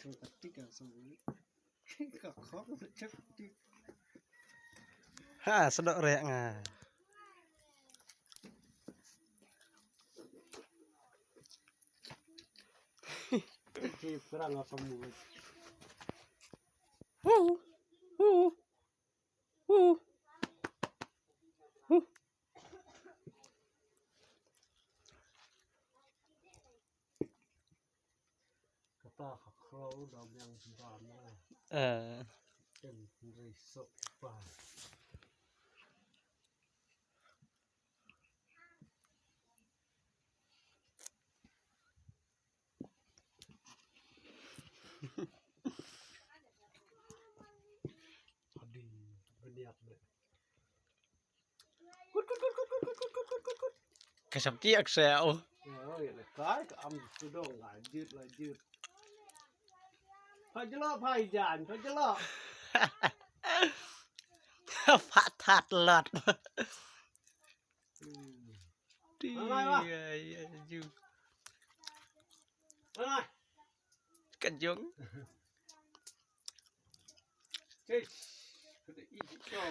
ໂຕກະຕິກກະສອງ ກະຂອງຈັກຕິກ ຫ້າສະເນາະແລະງາ ທີ່ຝຣັ່ງເອົາສະໝູ ກະຕ່າຂາໂຄລດອກຍາງບານນະ ເອີ ເປັນຣີສອດປາ. ພໍດີ ບໍ່ຍາກເລີຍ ກຸດ ກຸດ ກຸດ ກຸດ ກະສຳຈຽກແຊວ ເອີ ກາຍກະອຳສຸດອງ ຫຼາຍຍືດ ຫຼາຍຍືດ ພະຈະເລາະ ພະຈານ ພະຈະເລາະ ພະທາດລອດ ອືມ ດີ ມາໄງວະ ຢູ່ ມາໄງ ກັນຍົງ ເຮີ້ຍ ກະໄດ້ອີກສອງ